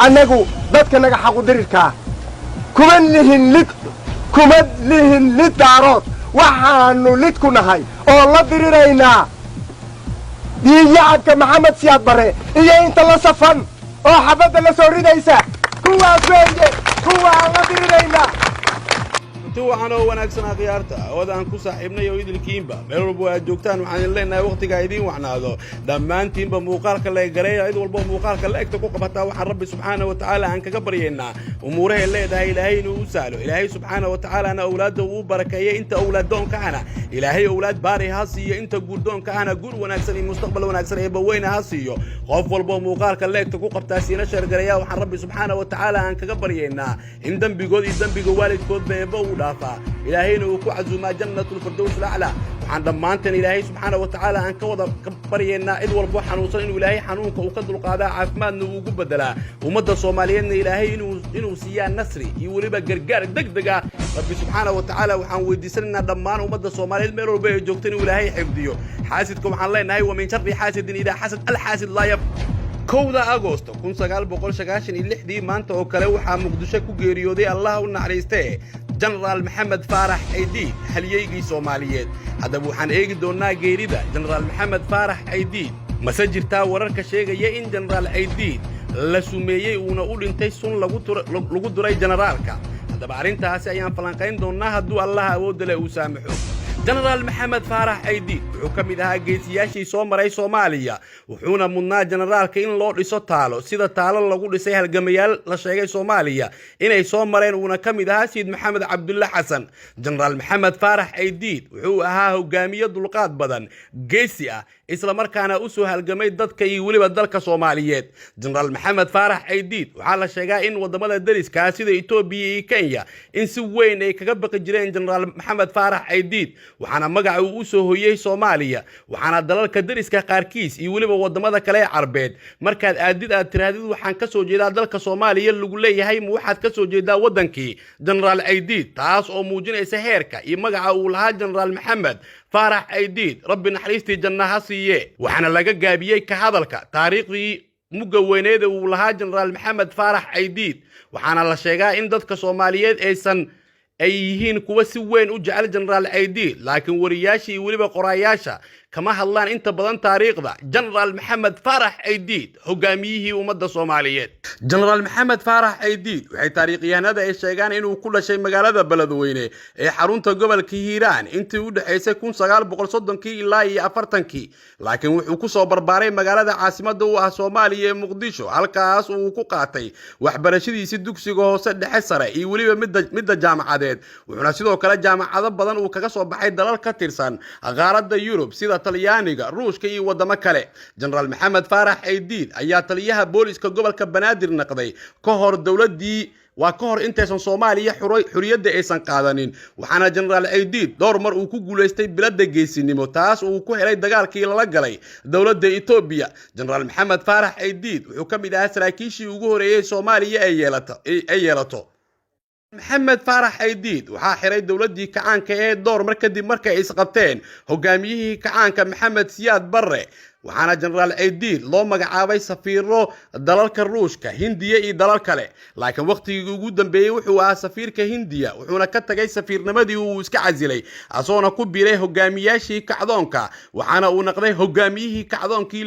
Annagu dadkanaga xaqudirirkaa kuma lihin lid, kuma lihin lid Daarood. Waxaannu lid ku nahay oo la diriraynaa dhiigyacabka Maxamed Siyaad Barre iyo inta la safan oo xabadda la soo ridaysa. Kuwaas weeye kuwaan la diriraynaa. Inti waxaan oo wanaagsan, akhyaarta awada aan ku saaxiibnay oo idilkiinba, meel walba aad joogtaan, waxaan idin leenahay wakhtigaa idiin wacnaado dhammaantiinba. Muuqaalka la gareeya, cid walba muuqaalka la egta ku qabataa, waxaan Rabbi subxaana wa tacaala aan kaga baryaynaa umuurahay leedahay Ilaahay inuu u sahlo, Ilaahay subxaana wa tacaalana owlaadda uu barakeeya. Inta owlaaddoonka ahna Ilaahay owlaad baari ha siiyo, inta guurdoonka ahna guur wanaagsan iyo mustaqbal wanaagsan Eebbaweyne ha siiyo. Qof walbo muuqaalka leegta ku qabtaa, siina share gareeya, waxaan Rabbi subxaana wa tacaala aan kaga baryaynaa in dembigood iyo dembiga waalidkoodba Eebba uu dhaafaa, Ilaahayna uu ku casuumaa Jannatulfirdows alaclaa. Waxaan dhammaanteen Ilaahay subxaana wa tacaala aan ka wada ka baryaynaa cid walbo xanuunsan inuu Ilaahay xanuunka uu ka dulqaadaa, caafimaadna uu ugu beddelaa. Ummadda Soomaaliyeedna Ilaahay inuu siiyaa nasri iyo weliba gargaar deg deg ah. Rabbi subxaana wa tacaala waxaan weydiisanaynaa dhammaan ummadda Soomaaliyeed meel walba ay joogto inuu Ilaahay xifdiyo. Xaasidka waxaan leenahay: wa min sharri xaasidin idaa xasad, alxaasid laa yaf. 1da Agosto 1996-dii, maanta oo kale, waxaa Muqdisho ku geeriyooday, Allah u naxariistee, Jenaraal Maxamed Faarax Caydiid, halyeygii Soomaaliyeed. Haddaba waxaan eegi doonnaa geerida Jenaraal Maxamed Faarax Caydiid. Mase jirtaa wararka sheegaya in Jenaraal Caydiid la sumeeyey, uuna u dhintay sun lagu duray jenaraalka? Haddaba arrintaasi ayaan falanqayn doonnaa hadduu Allaha awoodda leh uu saamaxo. Jenaraal Maxamed Faarax Caydiid wuxuu ka mid ahaa geesiyaashii soo maray Soomaaliya, wuxuuna mudnaa jenaraalka in loo dhiso taalo, sida taalo lagu dhisay halgamayaal la sheegay Soomaaliya inay soo mareen, uuna ka mid ahaa Sayid Maxamed Cabdulle Xasan. Jenaraal Maxamed Faarax Caydiid wuxuu ahaa hogaamiye dulqaad badan, geesi ah, islamarkaana u soo halgamay dadka iyo weliba dalka Soomaaliyeed. Jenaraal Maxamed Faarax Caydiid waxaa la sheegaa in wadamada dariska sida Itoobiya iyo Kenya in si weyn ay kaga baqi jireen Jenaraal Maxamed Faarax Caydiid, waxaana magaca uu u soo hoyey Soomaaliya. Waxaana dalalka dariska qaarkiis iyo weliba wadamada kale ee Carbeed markaad aadid, aad tirahdid "Waxaan ka soo jeedaa dalka Soomaaliya", lagu leeyahay: "Ma waxaad ka soo jeedaa waddankii Jenaraal Caydiid?" Taas oo muujinaysa heerka iyo magaca uu lahaa Jenaraal Maxamed Faarax Caydiid, Rabbi naxariistii janna ha siiye. Waxaana laga gaabiyey ka hadalka taariikhdii mugga weyneeda uu lahaa Jenaraal Maxamed Faarax Caydiid. Waxaana la sheegaa in dadka Soomaaliyeed aysan ay yihiin kuwa si weyn u jecel Jenaraal Caydiid, laakiin wariyaasha iyo weliba qoraayaasha kama hadlaan inta badan taariikhda Jenaraal Maxamed Faarax Caydiid, hogaamiyihii ummadda Soomaaliyeed. Jenaraal Maxamed Faarax Caydiid waxay taariikhyahanada ay sheegaan inuu ku dhashay magaalada Beledweyne ee xarunta gobolka Hiiraan intii u dhexaysay 1930-kii ilaa iyo 40-kii, laakiin wuxuu ku soo barbaaray magaalada caasimadda u ah Soomaaliya ee Muqdisho, halkaas uu ku qaatay waxbarashadiisii dugsiga hoose, dhexe, sare iyo weliba midda jaamacadeed. Wuxuuna sidoo kale jaamacado badan uu kaga soo baxay dalal ka tirsan qaaradda Yurub, sida Talyaaniga, Ruushka iyo wadamo kale. Jenaraal Maxamed Faarax Caydiid ayaa taliyaha booliska gobolka Banaadir naqday ka hor dowladdii, waa ka hor intaysan Soomaaliya xuriyadda aysan qaadanin. Waxaana Jenaraal Caydiid dhowr mar uu ku guulaystay biladda geesinimo, taas uu ku helay dagaalkii lala galay dowladda Etoobiya. Jenaraal Maxamed Faarax Caydiid wuxuu ka mid ahaa saraakiishii ugu horeeyey Soomaaliya ay yeelato. Maxamed Faarax Caydiid waxaa xiray dowladdii kacaanka ee dhowr mar kadib markay isqabteen hogaamiyihii kacaanka Maxamed Siyaad Barre. Waxaana Jenaraal Caydiid loo magacaabay safiiro dalalka Ruushka, Hindiya iyo dalal kale, laakiin wakhtigii ugu dambeeyey wuxuu ahaa safiirka Hindiya, wuxuuna ka tagay safiirnimadii uu iska casilay, asoona ku biiray hogaamiyaashii kacdoonka. Waxaana uu noqday hogaamiyihii kacdoonkii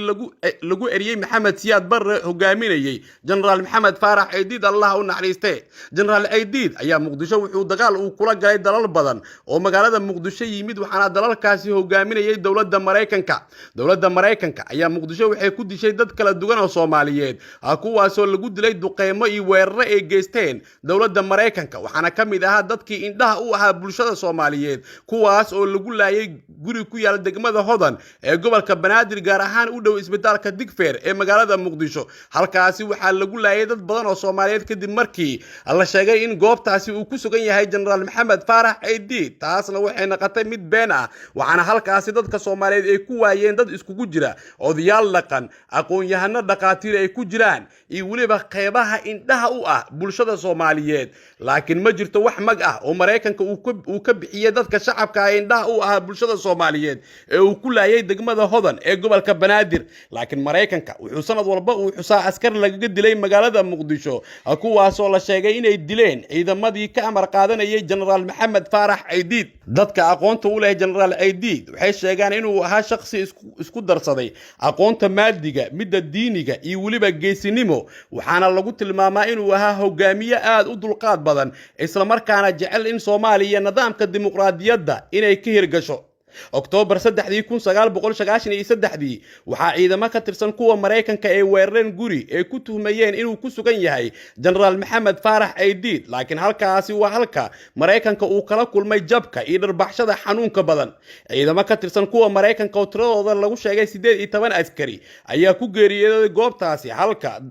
lagu eriyey Maxamed Siyaad Barre, hogaaminayey Jenaraal Maxamed Faarax Caydiid, Allah u naxariiste. Jenaraal Caydiid ayaa Muqdisho wuxuu dagaal uu kula galay dalal badan oo magaalada Muqdisho yimid, waxaana dalalkaasi hogaaminayay dowladda Maraykanka. Dowladda Maraykanka ayaa Muqdisho waxay ku dishay dad kala duwan oo Soomaaliyeed, kuwaasoo lagu dilay duqeymo iyo weeraro ay geysteen dowladda Maraykanka. Waxaana ka mid ahaa dadkii indhaha u ahaa bulshada Soomaaliyeed, kuwaas oo lagu laayay guri ku yaala degmada Hodan ee gobolka Banaadir, gaar ahaan u dhow isbitaalka Digfeer ee magaalada Muqdisho. Halkaasi waxaa lagu laayay dad badan oo Soomaaliyeed kadib markii la sheegay in goobtaasi uu ku sugan yahay Jenaraal Maxamed Faarax Caydiid. Taasna waxay noqotay mid been ah, waxaana halkaasi dadka Soomaaliyeed ay ku waayeen dad iskugu jira. bulshada, odayaal dhaqan, aqoon-yahano, dhaqaatiir ay ku jiraan iyo weliba qeybaha indhaha u ah bulshada Soomaaliyeed. Laakiin ma jirto wax mag ah oo Maraykanka uu ka bixiyey dadka shacabka ah ee indhaha u ahaa bulshada Soomaaliyeed ee uu ku laayay degmada Hodan ee gobolka Banaadir. Laakiin Maraykanka wuxuu sanad walba uu xusaa askar lagaga dilay magaalada Muqdisho, kuwaasoo la sheegay inay dileen ciidamadii ka amar qaadanayay Jenaraal Maxamed Faarax Caydiid. Dadka aqoonta u leh Jenaraal Caydiid waxay sheegaan inuu ahaa shakhsi isku darsaday aqoonta maadiga, midda diiniga iyo weliba geesinimo. Waxaana lagu tilmaamaa inuu ahaa hogaamiye aad u dulqaad badan, islamarkaana jecel in Soomaaliya nidaamka dimuqraadiyadda inay ka hirgasho. Oktoobar 3-dii 1993-dii waxaa ciidamo ka tirsan kuwa Maraykanka ay weerareen guri ay ku tuhmayeen inuu ku sugan yahay Jenaraal Maxamed Faarax Aydiid. Laakiin halkaasi waa halka Maraykanka uu kala kulmay jabka iyo dharbaaxshada xanuunka badan. Ciidamo ka tirsan kuwa Maraykanka oo tiradooda lagu sheegay 18 askari ayaa ku geeriyooday goobtaasi, halka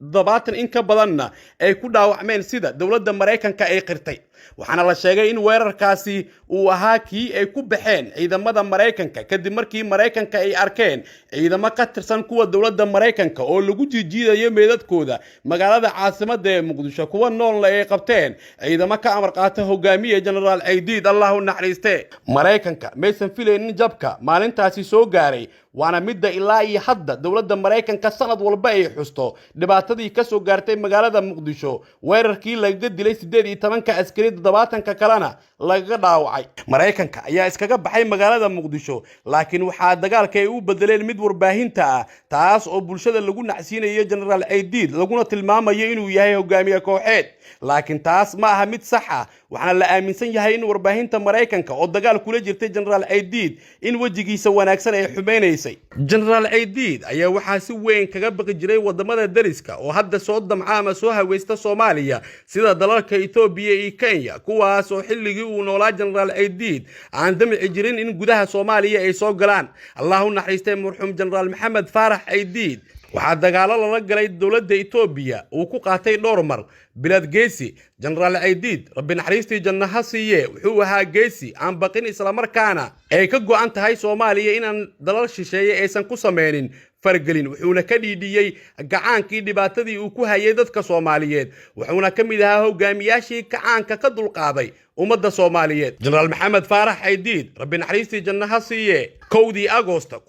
70 in ka badanna ay ku dhaawacmeen, sida dowladda Maraykanka ay qirtay. Waxaana la sheegay in weerarkaasi uu ahaa kii ay ku baxeen ciidamada Maraykanka, kadib markii Maraykanka ay arkeen ciidamo ka tirsan kuwa dowladda Maraykanka oo lagu jiijiidayo meedadkooda magaalada caasimadda ee Muqdisho, kuwa noolna ay qabteen ciidamo ka amar qaata hogaamiye Jenaraal Caydiid, Allah u naxariiste. Maraykanka maysan filaynin jabka maalintaasi soo gaaray, waana midda ilaa iyo hadda dowladda Maraykanka sanad walba ay xusto dhibaatadii ka soo gaartay magaalada Muqdisho, weerarkii lagaga dilay 18-ka askari, 70-ka kalena lagaga dhaawacay. Maraykanka ayaa iskaga baxay magaalada Muqdisho, laakiin waxaa dagaalka ay u bedeleen mid warbaahinta ah, taas oo bulshada lagu nacsiinayo Jenaraal Caydiid, laguna tilmaamayo inuu yahay hogaamiye kooxeed. Laakiin taas ma aha mid sax ah. Waxaana la aaminsan yahay in warbaahinta Maraykanka oo dagaal kula jirtay Jenaraal Caydiid in wejigiisa wanaagsan ay xumeynaysay. Jenaraal Caydiid ayaa waxaa si weyn kaga baqi jiray wadamada dariska oo hadda soo damca ama soo haweysta Soomaaliya, sida dalalka Itoobiya iyo Kenya, kuwaas oo xilligii uu noolaa Jenaraal Caydiid aan damci jirin in gudaha Soomaaliya ay soo galaan. Allah u naxariistay marxuum Jenaraal Maxamed Faarax Caydiid. Waxaa dagaalo lala galay dowladda Itoobiya uu ku qaatay dhowr mar bilad geesi. Jenaraal Caydiid, Rabbi naxariistii janno ha siiye, wuxuu ahaa geesi aan baqin, islamarkaana ay ka go'an tahay Soomaaliya inaan dalal shisheeye aysan ku sameynin fargelin. Wuxuuna ka dhiidhiyey gacaankii dhibaatadii uu ku hayay dadka Soomaaliyeed, wuxuuna ka mid ahaa hogaamiyaashii kacaanka ka dulqaaday ummadda Soomaaliyeed. Jenaraal Maxamed Faarax Caydiid, Rabbi naxariistii janno ha siiye, 1-dii Agosto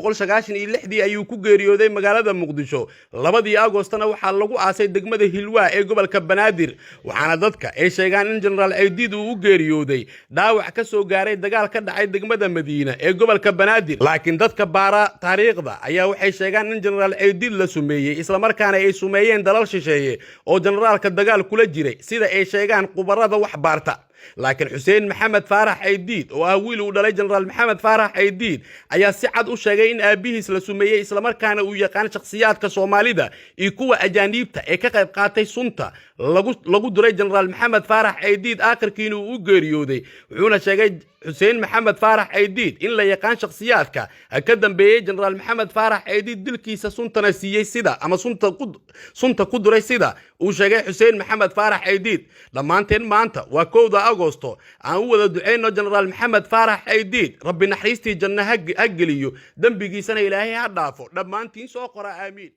1996-dii ayuu ku geeriyooday magaalada Muqdisho. 2-dii Agostona waxaa lagu aasay degmada Hilwaa ee gobolka Banaadir. Waxaana dadka ay sheegaan in Jenaraal Caydiid uu u geeriyooday dhaawac ka soo gaaray dagaal ka dhacay degmada Madiina ee gobolka Banaadir. Laakiin dadka baara taariikhda ayaa waxay sheegaan in Jenaraal Caydiid la sumeeyey, islamarkaana ay sumeeyeen dalal shisheeye oo jenaraalka dagaal kula jiray, sida ay sheegaan khubarada wax baarta. Laakiin Xuseen Maxamed Faarax Caydiid, oo ah wiil uu dhalay Jenaraal Maxamed Faarax Caydiid, ayaa si cad u sheegay in aabbihiis la sumeeyey, islamarkaana uu yaqaan shakhsiyaadka Soomaalida iyo kuwa ajaaniibta ee ka qayb qaatay sunta lagu duray Jenaraal Maxamed Faarax Caydiid, aakhirkiina uu u geeriyooday. Wuxuuna sheegay Xuseen Maxamed Faarax Caydiid in la yaqaan shakhsiyaadka ka dambeeyey Jenaraal Maxamed Faarax Caydiid dilkiisa, suntana siiyey, sida ama sunta ku duray, sida uu sheegay Xuseen Maxamed Faarax Caydiid. Dhammaanteen maanta waa 1-da Agosto, aan u wada duceyno Jenaraal Maxamed Faarax Caydiid. Rabbi naxariistii janno ha geliyo, dembigiisana Ilaahay ha dhaafo. Dhammaantiin soo qora aamiin.